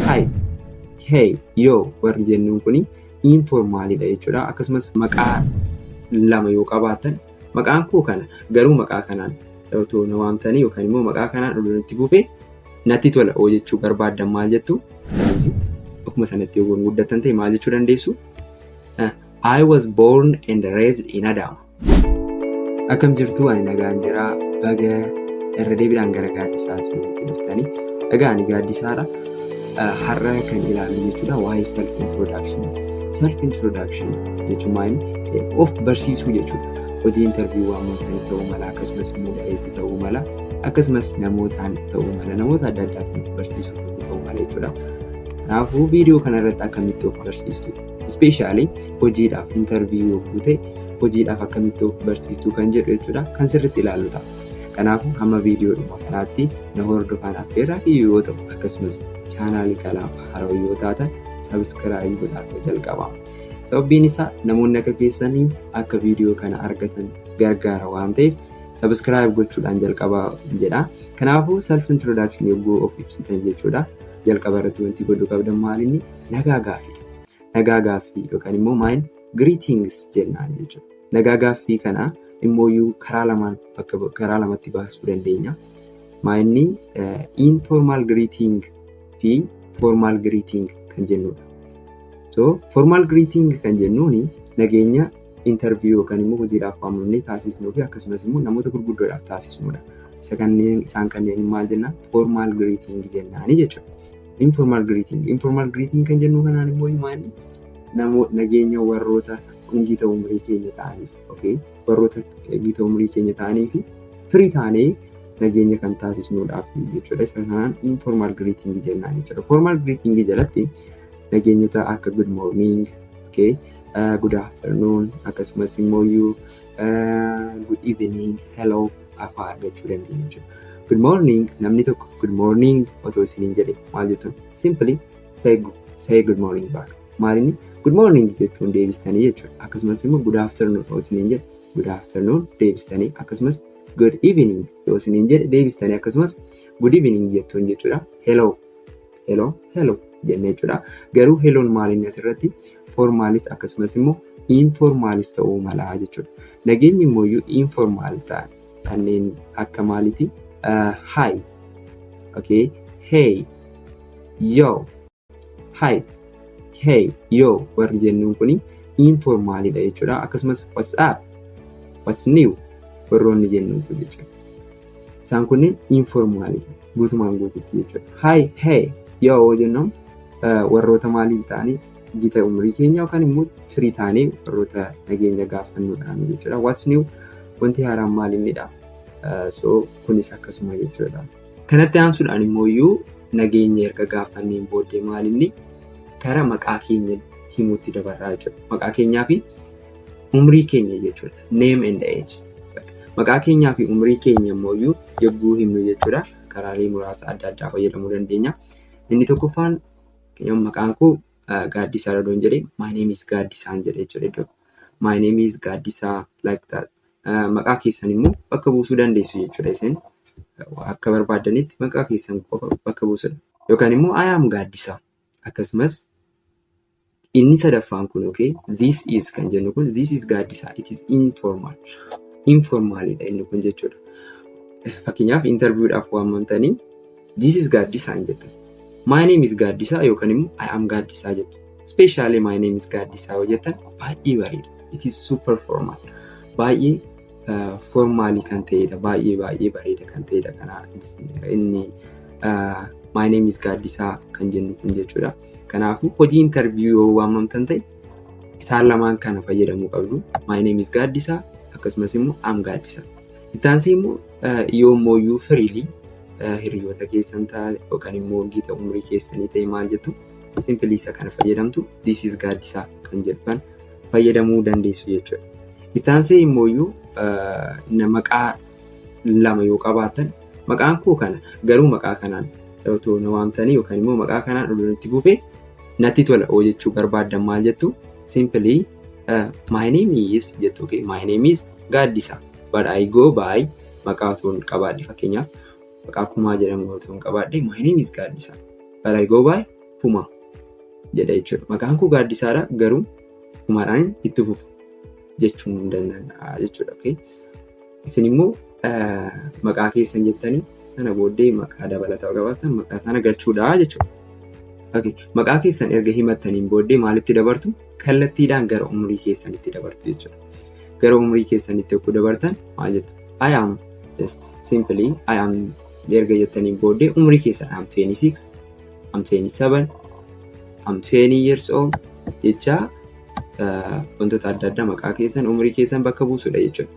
Hi, hey, yo warri jennuun kuni informalidha jechuudha. Akkasumas maqaa lama yoo qabaatan, maqaan koo kana, garuu maqaa kanaan otoo na waamtanii yookaan immoo maqaa kanaan odoo natti fufee natti tola oo jechuu barbaaddan maal jettu? Akkuma sanatti yoo guddattan ta'e maal jechuu dandeessu? I was born and raised in Adama. Akkam jirtu? Ani nagaan jira. Baga irra deebiidhaan gara Gaaddisaa Tuubiitti dhuftanii. Egaa ani Gaaddisaadha. Har'a kan ilaallu jechuudha waa'ee self introduction. Self introduction jechuun maal? Of barsiisuu jechuudha. Hojii interview waamamtanii ta'uu mala, akkasumas immoo dareetti ta'uu mala, akkasumas namootaan ta'uu mala, namoota adda addaatiin barsiisuu ta'uu mala jechuudha. Kanaafuu viidiyoo kanarratti akkamitti of barsiistu, especially hojiidhaaf interview yogguu ta'e, hojiidhaaf akkamitti of barsiistuu kan jedhu jechuudha kan sirriitti ilaallu ta'a. Kanaafuu hamma viidiyoodhuma kanaatti na hordofaan affeerraa fi yoo ta'u, akkasumas chaanaalii kanaaf haarawaa yoo taatan subscribe godhaa jalqaba. Sababbiin isaa namoonni akka keessanii akka viidiyoo kana argatan gargaara waan ta'eef subscribe gochuudhaan jalqabaa jedha. Kanaafuu self introduction yogguu of ibsitan jechuudha. Jalqaba irratti wanti godhuu qabdan maalinni? Nagaa gaaffiidha. Nagaa gaaffii yookaan immoo maal, greetings jennaan jechuudha. Nagaa gaaffii kana immoo karaa lamaan bakka karaa lamatti baasuu dandeenya. Maalinni informal greeting fi formal greeting kan jennudha. So formal greeting kan jennuuni nageenya interview yookaan immoo hojiidhaaf waamamnee taasisnuu fi akkasumas immoo namoota gurguddoodhaaf taasisnudha. Isa kanneen isaan kanneen maal jenna? Formal greeting jennaani jechuudha. Informal greeting. Informal greeting kan jennu kanaan immoo maali? Nageenya warroota gita umurii keenya ta'aniif, okay? Warroota gita umurii keenya ta'anii fi firii taanee nageenya kan taasisnuudhaaf jechuudha. Isa kanaan informal greeting jennaan jechuudha. Formal greeting jalatti nageenyota akka good morning, okay, good afternoon, akkasumas immoo good evening, hello afaa argachuu dandeenya jechuudha. Good morning, namni tokko good morning otoo isiniin jedhe maal jettuun? Simply say good morning back. Maalinni good morning jechuun deebistanii jechuudha. Akkasumas immoo good afternoon otoo isiniin jedhe good afternoon deebistanii, akkasumas good evening yoo isiniin jedhe deebistanii akkasumas good evening jettuun jechuudha. Hello, hello, hello jennee jechuudha. Garuu helloon maalinni asirratti formalis akkasumas immoo informalis ta'uu mala jechuudha. Nageenyi immoo informal ta'an kanneen akka maaliiti? Hi, okay, hey, yo, hi, hey, yo warri jennuun kuni informalidha jechuudha. Akkasumas what's up, what's new warroonni jennuun kun jechuudha. Isaan kunneen informalidha guutumaan guututti jechuudha. Hi, hey, yo jennuun warroota maaliif ta'anii gita umurii keenya yookaan immoo firii ta'anii warroota nageenya gaafannuudhaan jechuudha. What's new, wanti haaraan maalinnidha? So kunis akkasuma jechuudha. Kanatti aansuudhaan immoo iyyuu nageenya erga gaafanneen booddee maalinni gara maqaa keenya himuutti dabarraa jechuudha. Maqaa keenyaa fi umrii keenya jechuudha. Name and age. Maqaa keenyaa fi umrii keenya immoo iyyuu yogguu himnu jechuudha. Karaalee muraasa adda addaa fayyadamuu dandeenya. Inni tokkoffaan, maqaan koo Gaaddisaa Radoon jedhee, my name is Gaaddisaan jedhe jechuudha iddoo. My name is Gaaddisaa, like that. Maqaa keessan immoo bakka buusuu dandeessu jechuudha isin. Akka barbaaddanitti maqaa keessan qofa bakka buusudha. Yookaan immoo I am Gaaddisaa. Akkasumas inni sadaffaan kun, okay, this is kan jennu kun, this is Gaaddisaa. It is informal. Informalidha inni kun jechuudha. Fakkeenyaaf interviewdhaaf waamamtanii this is Gaaddisaa hin jettan. My name is Gaaddisaa yookaan immoo I am Gaaddisaa jettu. Especially my name is Gaaddisaa yoo jettan baay'ee bareeda. It is super formal. Baay'ee formalii kan ta'edha. Baay'ee baay'ee bareeda kan ta'edha. Kana inni my name is Gaaddisaa kan jennu kun jechuudha. Kanaafuu hojii interview yoo waamamtan ta'e isaan lamaan kana fayyadamuu qabdu. My name is Gaaddisaa, akkasumas immoo am Gaaddisaa. Itti aansee immoo yoommoo freely hiriyoota keessan ta'a yookaan immoo gita umurii keessanii ta'e maal jettu? Simply isa kana fayyadamtu, this is Gaaddisaa kan jedhu kan fayyadamuu dandeessu jechuudha. Itti aansee immoo maqaa lama yoo qabaatan, maqaan koo kana, garuu maqaa kanaan otoo na waamtanii yookaan immoo maqaa kanaan odoo natti fufee natti tola oo jechuu barbaaddan maal jettu? Simply my name is jettu. Okay, my name is Gaaddisaa, but I go by maqaa otoo hin qabaadhe, fakkeenyaaf maqaa Kumaa jedhamu otoo hin qabaadhe, my name is Gaaddisaa, but I go by Kuma jedha jechuudha. Maqaan koo Gaaddisaadha, garuu Kumaadhaan itti fufu jechuun hin danda'a jechuudha. Isin immoo maqaa keessan jettanii sana booddee maqaa dabalataa qabaattan maqaa sana galchuudha jechuudha. Maqaa keessan erga himattaniin booddee maalitti dabartu? Kallattiidhaan gara umurii keessanitti dabartu jechuudha. Gara umurii keessanitti yogguu dabartan maal jettu? "I am", just simply "I am" erga jettaniin booddee umurii keessan "I'm 26", "I'm 27", "I'm 20 years old" jechaa wantoota adda addaa maqaa keessan, umurii keessan bakka buusudha jechuudha.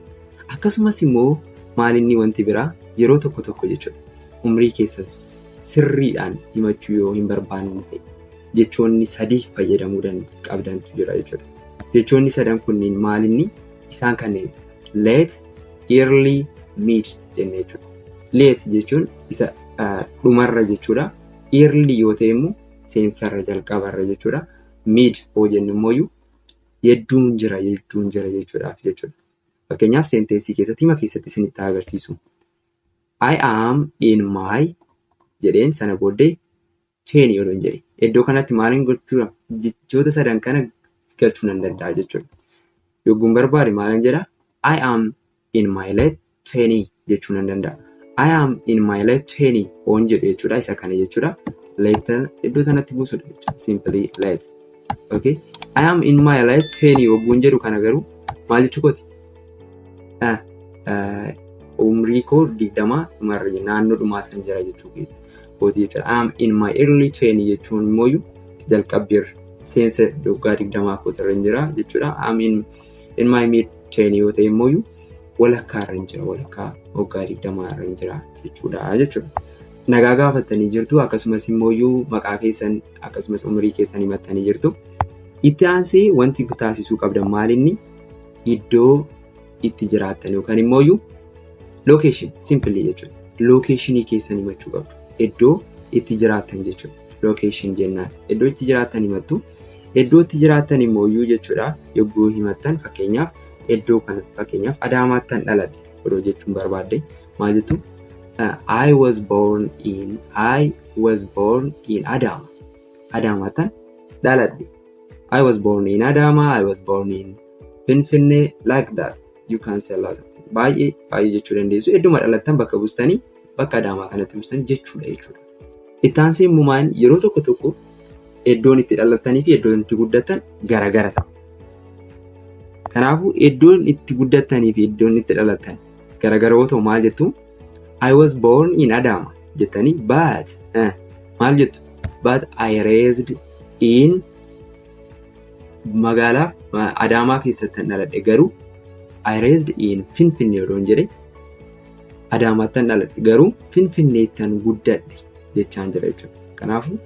Akkasumas immoo maalinni wanti biraa yeroo tokko tokko jechuudha, umurii keessan sirriidhaan himachuu yoo hin barbaanne ta'e jechoonni sadii fayyadamuu qabdantu jira jechuudha. Jechoonni sadan kunniin maalinni isaan kanneen? Late, early, mid jenne jechuudha. Late jechuun isa dhumarra jechuudha. Early yoo ta'e immoo seensarra, jalqabarra jechuudha. Mid yoo jennu immoo yedduun jira jechuudhaaf jechuudha. Fakkeenyaaf sentence keessatti, hima keessatti isinitti agarsiisu. "I am in my" jedheen sana booddee 20 yoo jedhe, iddoo kanatti maaliin gochuudha? Jechoota sadan kana galchuu nan danda'a jechuudha. Yogguun barbaade maalin jedha? "I am in my late 20" jechuu nan danda'a. "I am in my late 20" oon jedhu jechuudha, isa kana jechuudha. Late iddoo kanatti buusudha jechuudha. Simply late. Okay. "I am in my late 20" yogguun jedhu kana garuu maal jechuu kooti? Umrii koo 20 dhumarra, naannoo dhumaatan jira jechuu kooti jechuudha. "I am in my early 20" jechuun immoo jalqabbiirra, seensa waggaa 20 kootirra jira jechuudha. "I am in my mid 20" yoo ta'e immoo walakkaarra jira, walakkaa waggaa 20rra jira jechuudha. Nagaa gaafattanii jirtu, akkasumas immoo maqaa keessan akkasumas umurii keessan himattanii jirtu. Itti aansee wanti taasisuu qabdan maalinni? Iddoo itti jiraattan yookaan immoo location simply jechuudha. Locationii keessan himachuu qabdu. Iddoo itti jiraattan jechuudha. Location jennaan. Iddoo itti jiraattan himattu. Iddoo itti jiraattan immoo jechuudha yogguu himattan, fakkeenyaaf iddoo kanatti, fakkeenyaaf Adaamaattan dhaladhe odoo jechuun barbaadde maal jettu? I was born in Adama. Adaamaattan dhaladhe. I was born in Adama, I was born in Finfinnee, like that. You can say a lot of things. Baay'ee baay'ee jechuu dandeessu. Idduma dhalattan bakka buustanii, bakka Adaamaa kanatti buustanii jechuudha. Itti aansee immoo maal? Yeroo tokko tokko iddoon itti dhalattanii fi iddoon itti guddattan garagara ta'a. Kanaafuu iddoon itti guddattanii fi iddoon itti dhalattan garagara yoo ta'u maal jettu? "I was born in Adama" jettanii, but maal jettu? "But I raised in" magaalaa Adaamaa keessatti dhaladhe, garuu "I raised in" Finfinnee odoon jedhe, Adaamaattan dhaladhe garuu Finfinneettan guddadhe jechaan jira jechuudha. Kanaafuu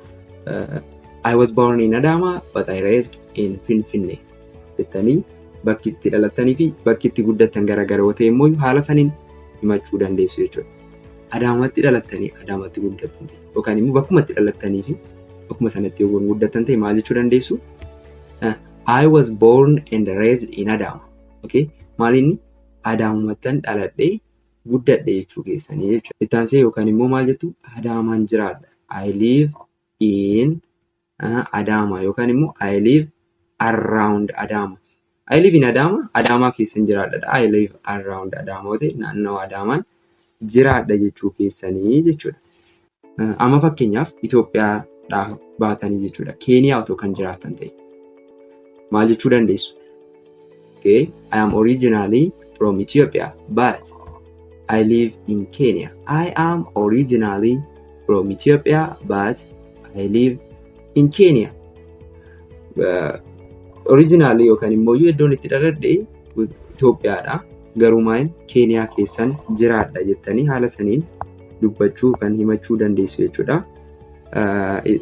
"I was born in Adama but I raised in Finfinnee" jettanii bakki itti dhalattanii fi bakki itti guddattan garagara yoo ta'e immoo haala saniin himachuu dandeessu jechuudha. Adaamaatti dhalattanii Adaamaatti guddattan ta'e yookaan immoo bakkuma itti dhalattanii fi bakkuma sanatti yoo guddattan ta'e maal jechuu dandeessu? "I was born and raised in Adama." Okay? Maal inni? Adaamattan dhaladhee guddadhe jechuu keessanii jechuudha. Itti aansee yookaan immoo maal jettu? Adaamaan jiraadha. "I live in Adama" yookaan immoo "I live around Adama." "I live in Adama", Adaamaa keessan jiraadha. "I live around Adama" yoo ta'e naannoo Adaamaan jiraadha jechuu keessanii jechuudha. Amma fakkeenyaaf Itoophiyaadhaa baatanii jechuudha, Keeniyaa otoo kan jiraattan ta'e maal jechuu dandeessu? Okay, "I am originally from Ethiopia, but I live in Kenya." "I am originally from Ethiopia, but I live in Kenya." Originally yookaan immoo iddoon itti dhaladhe Itoophiyaadha. Garuu maal, Keeniyaa keessan jiraadha jettanii haala saniin dubbachuu kan himachuu dandeessu jechuudha.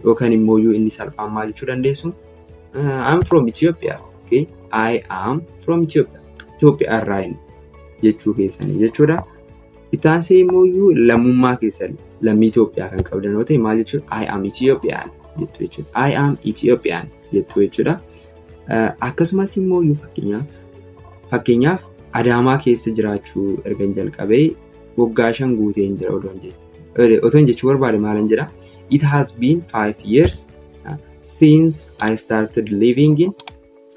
Yookaan immoo inni salphaan maal jechuu dandeessu? "I'm from Ethiopia." Okay? "I am from Ethiopia." Itoophiyaa irraa jechuu keessanii jechuudha. Itti aansee immoo lammummaa keessan, lammii Itoophiyaa kan qabdan yoo ta'e maal jechuudha? "I am Ethiopian" jettu jechuudha. "I am Ethiopian" jettu jechuudha. Akkasumas immoo fakkeenyaaf Adaamaa keessa jiraachuu ergan jalqabee waggaa 5 guuteen jira otoon jechuu barbaade maalan jedha? "It has been 5 years Since I started living in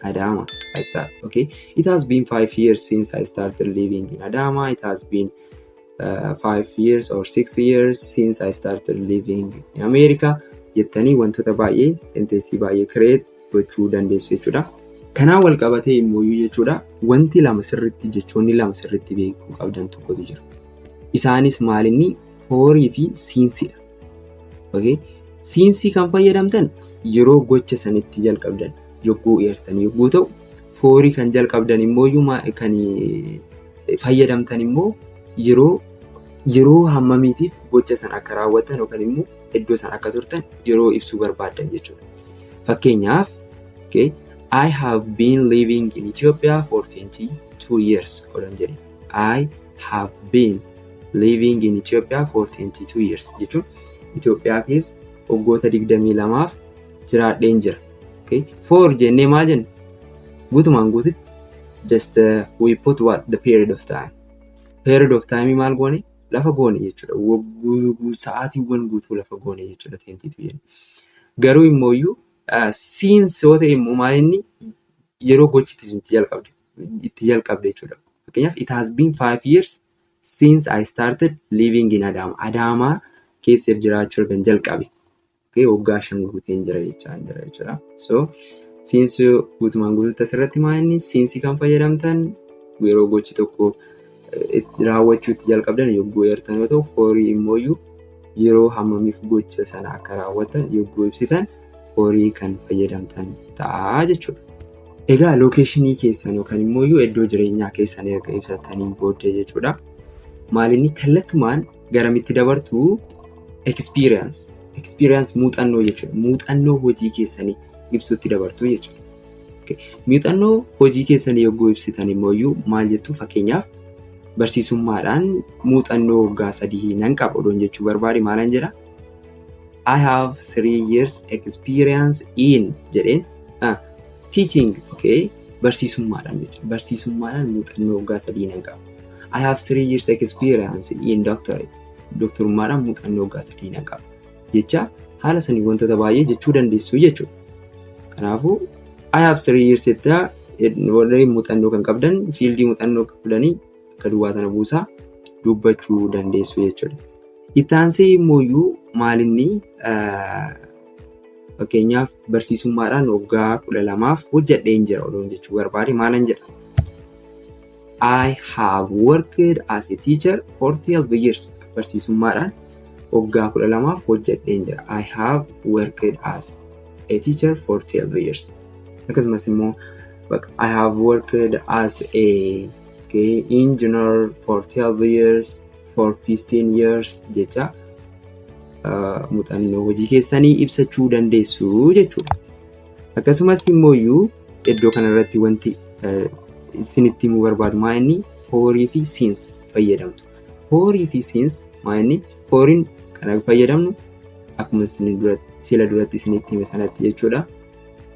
Adama, like that. Okay, it has been 5 years since I started living in Adama. It has been 5 years or 6 years since I started living in America jettanii wantoota baay'ee, sentence baay'ee create gochuu dandeessu jechuudha. Kanaan wal qabatee immoo jechuudha, wanti lama sirriitti, jechoonni lama sirriitti beekuu qabdan tokkotu jira. Isaanis maalinni? For fi sincedha. Okay? Since kan fayyadamtan yeroo gocha sanitti jalqabdan yogguu eertan yogguu ta'u, for kan jalqabdan immoo, kan fayyadamtan immoo yeroo hammamiitiif gocha sana akka raawwattan yookaan immoo iddoo sana akka turtan yeroo ibsuu barbaaddan jechuudha. Fakkeenyaaf, okay, "I have been living in Ethiopia for 22 years" odhan jedhe. "I have been living in Ethiopia for 22 years" jechuun Itoophiyaa keessa waggoota 22f jiraadheen jira. Okay. For jennee maal jenna? Guutumaan guututti just we put what? The period of time. Period of time maal goone? Lafa goone jechuudha. Sa'aatiiwwan guutuu lafa goone jechuudha 22 jenna. Garuu immooyyuu since yoo ta'e immoo maal inni? Yeroo gochi itti jalqabde jechuudha. Fakkeenyaaf, "It has been 5 years since I started living in Adama." Adaamaa keessa jiraachuu ergan jalqabe. Waggaa 5 guuteen jira jechaa jira jechuudha. So since guutumaan guutuutti asirratti maal inni? Since kan fayyadamtan yeroo gochi tokko raawwachuu itti jalqabdan yogguu eertan yoo ta'u, for immooyyuu yeroo hammamiif gocha sana akka raawwattan yogguu ibsitan for kan fayyadamtan ta'a jechuudha. Egaa location keessan yookaan immoo iddoo jireenyaa keessan erga ibsattaniin booddee jechuudha. Maalinni kallattumaan garamitti dabartuu? Experience. Experience, muuxannoo jechuudha. Muuxannoo hojii keessanii ibsuutti dabartuu jechuudha. Muuxannoo hojii keessanii yogguu ibsitan immoo maal jettu? Fakkeenyaaf, barsiisummaadhaan muuxannoo waggaa 3 nan qaba odoon jechuu barbaade maalan jedha? "I have 3 years experience in" jedheen, teaching, okay, barsiisummaadhaan jechuudha. Barsiisummaadhaan muuxannoo waggaa 3 nan qaba. "I have 3 years experience in doctorate." Doktorummaadhaan muuxannoo waggaa 3 nan qaba. Jecha haala sanii wantoota baay'ee jechuu dandeessu jechuudha. Kanaafuu "I have 3 years" jettaa, warreen muuxannoo kan qabdan, field muuxannoo qabdanii akka duwwaa tana buusaa dubbachuu dandeessu jechuudha. Itti aansee immoo maalinni? Fakkeenyaaf, barsiisummaadhaan waggaa 12f hojjedheen jira odoon jechuu barbaade maalan jedha? "I have worked as a teacher for 12 years." Barsiisummaadhaan waggaa 12f hojjedheen jira. "I have worked as a teacher for 12 years." Akkasumas immoo "I have worked as a, okay, engineer for 12 years, for 15 years" jecha muuxannoo hojii keessanii ibsachuu dandeessu jechuudha. Akkasumas immoo iddoo kanarratti wanti isinitti himuu barbaadu maa inni? For fi since fayyadamtu. For fi since maa inni? Foriin kana fayyadamnu akkuma sila duratti isinitti hime sanatti jechuudha.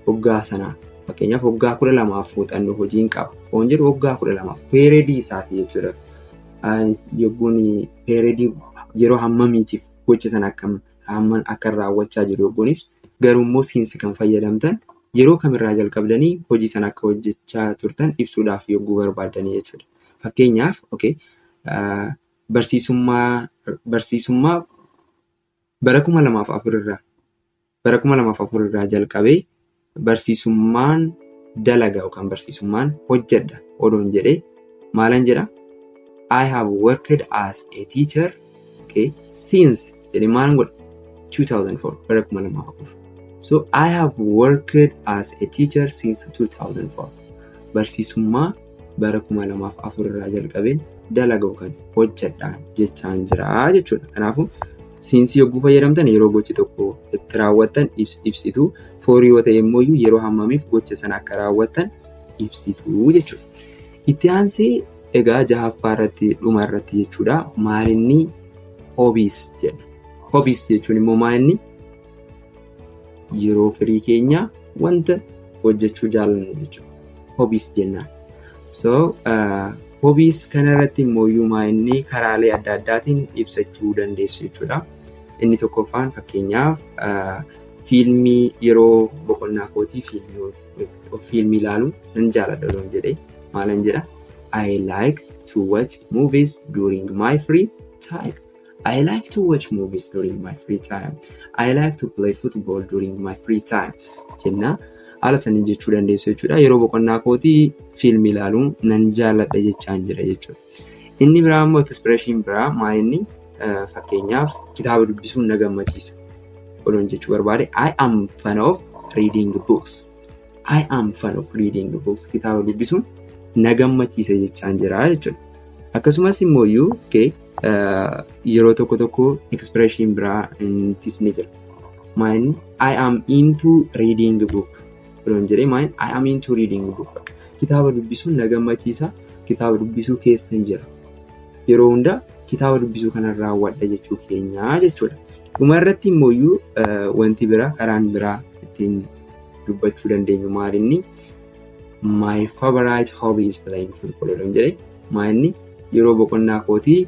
Waggaa sanaa, fakkeenyaaf, waggaa 12f muuxannoo hojiin qaba. Oon jedhu waggaa 12f period isaati jechuudha. Yogguun period yeroo hammamiitiif gocha sana akka raawwachaa jiru yogguun ibsu. Garuu immoo since kan fayyadamtan yeroo kamirraa jalqabdanii hojii sana akka hojjechaa turtan ibsuudhaaf yogguu barbaaddanii jechuudha. Fakkeenyaaf, okay, barsiisummaa bara 2004 irraa jalqabee barsiisummaan dalaga yookaan barsiisummaan hojjedha odoon jedhee maalan jedha? "I have worked as a teacher", okay, "since" jedhee maalan godha? 2004, bara 2004. So "I have worked as a teacher since 2004." Barsiisummaa bara 2004 irraa jalqabeen dalaga yookaan hojjedha jechaan jira jechuudha. Kanaafuu since yogguu fayyadamtan yeroo gochi tokko itti raawwattan ibsitu. For yoo ta'e immoo yeroo hammamiif gocha sana akka raawwattan ibsitu jechuudha. Itti aansee egaa jahaffaa irratti, dhuma irratti jechuudha, maalinni? Hobbies jedha. Hobbies jechuun immoo maalinni? Yeroo firii keenya wanta hojjechuu jaallannu jechuudha. Hobbies jennaan. So hobbies kanarratti immoo maalinni? Karaalee adda addaatiin ibsachuu dandeessu jechuudha. Inni tokkoffaan, fakkeenyaaf, Fiilmii yeroo boqonnaa kootii fiilmii ilaaluu nan jaaladha otoon jedhee maalan jedha? I like to watch movies during my free time. I like to watch movies during my free time. I like to play football during my free time. Jenna, haala saniin jechuu dandeessu jechuudha. Yeroo boqonnaa kootii fiilmii ilaaluu nan jaaladha jechaan jira jechuudha. Inni biraa immoo, expression biraa maa inni? Fakkeenyaaf kitaaba dubbisuun na gammachiisa otoon jechuu barbaade, I am fan of reading books. I am fan of reading books. Kitaaba dubbisuun na gammachiisa jechaan jira jechuudha. Akkasumas immoo iyyuu yeroo tokko tokko expression biraa innis ni jira. Maa inni? I am into reading book otoon jedhee maa? I am into reading book. Kitaaba dubbisuun na gammachiisa. Kitaaba dubbisuu keessan jira. Yeroo hunda kitaaba dubbisuu kanan raawwadha jechuu keenyaa jechuudha. Dhuma irratti immoo iyyuu wanti biraa, karaan biraa ittiin dubbachuu dandeenyu maal inni? My favorite hobby is playing football otoon jedhee maa inni? Yeroo boqonnaa kootii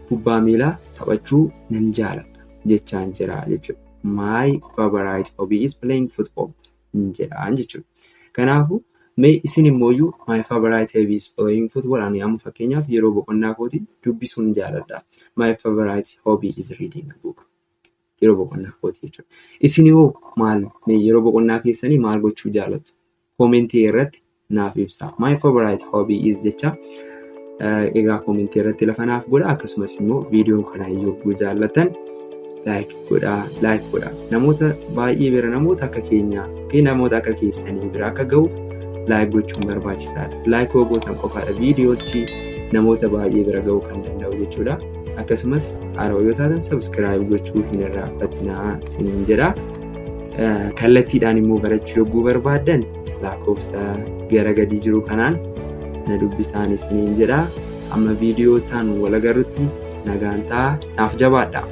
kubbaa miilaa taphachuu nan jaaladha jechaan jira jechuudha. My favorite hobby is playing football jedhaan jechuudha. Kanaafuu mee isin immoo my favorite hobby is playing football, ani amma fakkeenyaaf yeroo boqonnaa kootii dubbisuun jaaladha. My favorite hobby is reading book. Yeroo boqonnaa kootii jechuudha. Isin hoo maal, mee yeroo boqonnaa keessanii maal gochuu jaalatu? Koomentii irratti naaf ibsaa. My favorite hobby is jecha egaa koomentii irratti lafa naaf godha. Akkasumas immoo viidiyoon kana yogguu jaallatan like godhaa, like godhaa. Namoota baay'ee bira, namoota akka keenyaa fi namoota akka keessanii bira akka gahuuf like gochuun barbaachisaadha. Like yoo gootan qofaadha viidiyoochi namoota baay'ee bira gahuu kan danda'u jechuudha. Akkasumas haarawaa yoo taatan subscribe gochuu hin irraanfatinaa isiniin jedha. Kallattiidhaan immoo barachuu yogguu barbaaddan lakkoofsa gara gadii jiru kanaan na dubbisaan isiniin jedha. Amma viidiyoo taan wal agarrutti nagaan ta'aa, naaf jabaadha.